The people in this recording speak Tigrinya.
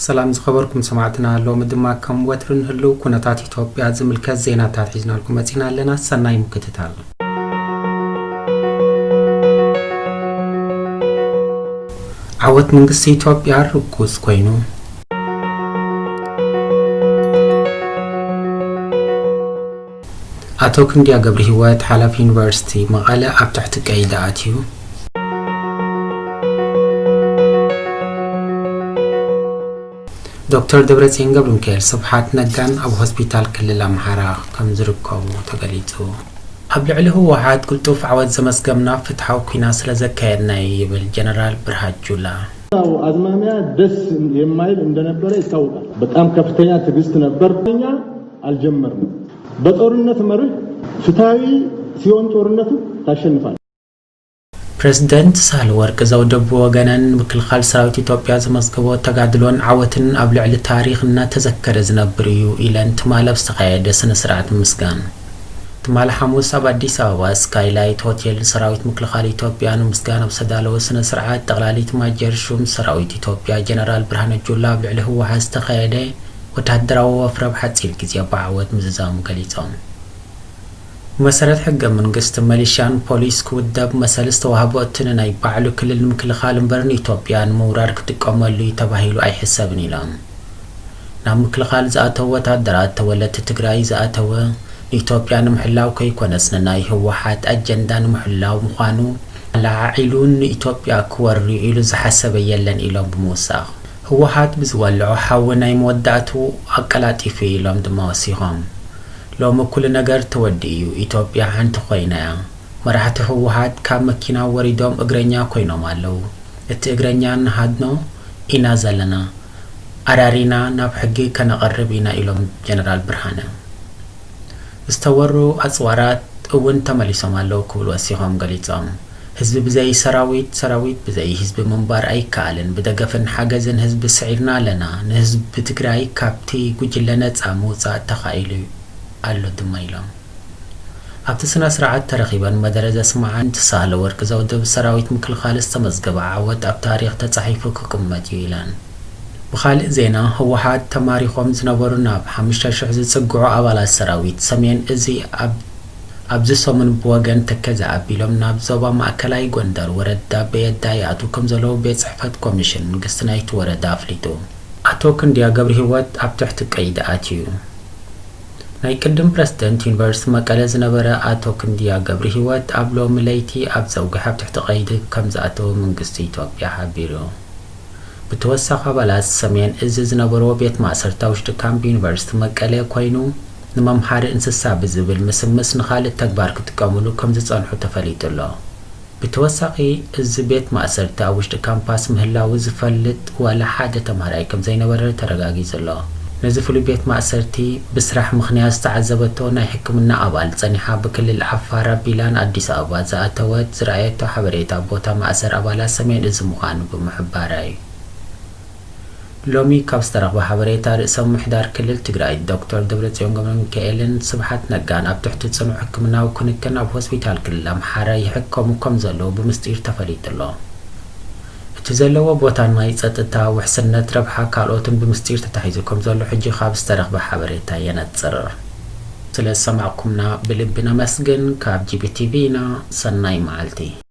ሰላም ዝኸበርኩም ሰማዕትና፣ ሎሚ ድማ ከም ወትሩ ንህልው ኩነታት ኢትዮጵያ ዝምልከት ዜናታት ሒዝናልኩም መጺና ኣለና። ሰናይ ምክትታል። ዓወት መንግስቲ ኢትዮጵያ ርጉጽ ኮይኑ። ኣቶ ክንድያ ገብረሂወት፣ ሓላፊ ዩኒቨርሲቲ መቐለ፣ ኣብ ትሕቲ ቀይዲ ኣትዩ። ዶክተር ደብረጽዮን ገብረሚካኤል፣ ስብሓት ነጋን ኣብ ሆስፒታል ክልል ኣምሓራ ከም ዝርከቡ ተገሊጹ። ኣብ ልዕሊ ህወሓት ቅልጡፍ ዓወት ዘመዝገብና ፍትሓዊ ኲናት ስለ ዘካየድና እዩ ይብል ጀነራል ብርሃኑ ጁላ። አዝማሚያ ደስ የማይል እንደነበረ ይታወቃል። በጣም ከፍተኛ ትዕግስት ነበር። እኛ አልጀመርንም። በጦርነት መርህ ፍትሐዊ ሲሆን ጦርነቱ ታሸንፋል። ፕሬዝደንት ሳህለወርቅ ዘውደ ብወገነን ምክልኻል ሰራዊት ኢትዮጵያ ዘመዝገቦ ተጋድሎን ዓወትን ኣብ ልዕሊ ታሪኽ እናተዘከረ ዝነብር እዩ ኢለን ትማል ኣብ ዝተኻየደ ስነ ስርዓት ምምስጋን። ትማል ሓሙስ ኣብ ኣዲስ ኣበባ ስካይላይት ሆቴል ሰራዊት ምክልኻል ኢትዮጵያ ንምስጋን ኣብ ዝተዳለወ ስነ ስርዓት ጠቕላሊት ማጀር ሹም ሰራዊት ኢትዮጵያ ጀነራል ብርሃነ ጁላ ኣብ ልዕሊ ህወሓት ዝተኻየደ ወተሃደራዊ ወፍረ ኣብ ሓፂር ግዜ ብዓወት ምዝዛሙ ገሊፆም። ብመሰረት ሕገ መንግስቲ፣ መሊሻን ፖሊስ ክውደብ መሰል ዝተዋህቦ እቲ ንናይ ባዕሉ ክልል ንምክልኻል እምበር ንኢትዮጵያ ንምውራር ክጥቀመሉ እዩ ተባሂሉ ኣይሕሰብን ኢሎም። ናብ ምክልኻል ዝኣተው ወታደራት ተወለድቲ ትግራይ ዝኣተወ ንኢትዮጵያ ንምሕላው ከይኮነስ ንናይ ህወሓት ኣጀንዳ ንምሕላው ምዃኑ ኣለዓዒሉ ንኢትዮጵያ ክወሪ ኢሉ ዝሓሰበ የለን ኢሎም ብምውሳኽ፣ ህወሓት ብዝወልዖ ሓዊ ናይ መወዳእትኡ ኣቀላጢፉ ኢሎም ድማ ወሲኾም። ሎሚ ኩሉ ነገር ተወዲኡ እዩ። ኢትዮጵያ ሓንቲ ኮይና እያ። መራሕቲ ህወሓት ካብ መኪና ወሪዶም እግረኛ ኮይኖም ኣለዉ። እቲ እግረኛ ንሃድኖ ኢና ዘለና። ኣራሪና ናብ ሕጊ ከነቐርብ ኢና ኢሎም ጀነራል ብርሃነ። ዝተወሩ ኣፅዋራት እውን ተመሊሶም ኣለዉ ክብሉ ወሲኾም ገሊፆም። ህዝቢ ብዘይ ሰራዊት፣ ሰራዊት ብዘይ ህዝቢ ምንባር ኣይከኣልን። ብደገፍን ሓገዝን ህዝቢ ስዒርና ኣለና። ንህዝቢ ትግራይ ካብቲ ጉጅለ ነፃ ምውፃእ ተኻኢሉ ኣሎ ድማ ኢሎም። ኣብቲ ስነ ስርዓት ተረኺበን መደረ ዘስምዓን ሳህለወርቅ ዘውደ ብሰራዊት ምክልኻል ዝተመዝገበ ዓወት ኣብ ታሪኽ ተፃሒፉ ክቕመጥ እዩ ኢለን። ብኻልእ ዜና፣ ህወሓት ተማሪኾም ዝነበሩ ናብ ሓሙሽተ ሽሕ ዝፅግዑ ኣባላት ሰራዊት ሰሜን እዚ ኣብ ኣብዚ ሰሙን ብወገን ተከዘ ኣቢሎም ናብ ዞባ ማእከላይ ጎንደር ወረዳ በየዳ ይኣትዉ ከም ዘለዉ ቤት ጽሕፈት ኮሚሽን መንግስቲ ናይቲ ወረዳ ኣፍሊጡ። ኣቶ ክንድያ ገብረሂወት ኣብ ትሕቲ ቀይዲ ኣትዩ። ናይ ቅድም ፕረዚደንት ዩኒቨርሲቲ መቀለ ዝነበረ ኣቶ ክንድያ ገብረሂወት ኣብ ሎሚ ለይቲ ኣብ ዘውግሕ ኣብ ትሕቲ ቀይዲ ከም ዝኣተወ መንግስቲ ኢትዮጵያ ሓቢሩ። ብተወሳኺ ኣባላት ሰሜን እዚ ዝነበርዎ ቤት ማእሰርቲ ኣብ ውሽጢ ካምፕ ዩኒቨርሲቲ መቀለ ኮይኑ ንመምሃሪ እንስሳ ብዝብል ምስምስ ንኻልእ ተግባር ክጥቀምሉ ከም ዝጸንሑ ተፈሊጡ ኣሎ። ብተወሳኺ እዚ ቤት ማእሰርቲ ኣብ ውሽጢ ካምፓስ ምህላዉ ዝፈልጥ ዋላ ሓደ ተምሃራይ ከም ዘይነበረ ተረጋጊጹ ኣሎ። ነዚ ፍሉይ ቤት ማእሰርቲ ብስራሕ ምኽንያት ዝተዓዘበቶ ናይ ሕክምና ኣባል ጸኒሓ ብክልል ዓፋር ኣቢላ ንኣዲስ ኣበባ ዝኣተወት ዝረኣየቶ ሓበሬታ ቦታ ማእሰር ኣባላት ሰሜን እዚ ምዃኑ ብምሕባራ እዩ። ሎሚ ካብ ዝተረኽበ ሓበሬታ ርእሰ ምምሕዳር ክልል ትግራይ ዶክተር ደብረጽዮን ገብረሚካኤልን ስብሓት ነጋን ኣብ ትሕቲ ጽኑዕ ሕክምናዊ ክንክን ኣብ ሆስፒታል ክልል ኣምሓራ ይሕከሙ ከም ዘለዉ ብምስጢር ተፈሊጡ ኣሎ። እቲ ዘለዎ ቦታን ናይ ጸጥታ ውሕስነት ረብሓ ካልኦትን ብምስጢር ተታሒዙ ከም ዘሎ ሕጂ ካብ ዝተረኽበ ሓበሬታ የነጽር። ስለ ዝሰማዕኩምና ብልቢ ነመስግን። ካብ ጂ ቢ ቲ ቪ ኢና። ሰናይ መዓልቲ።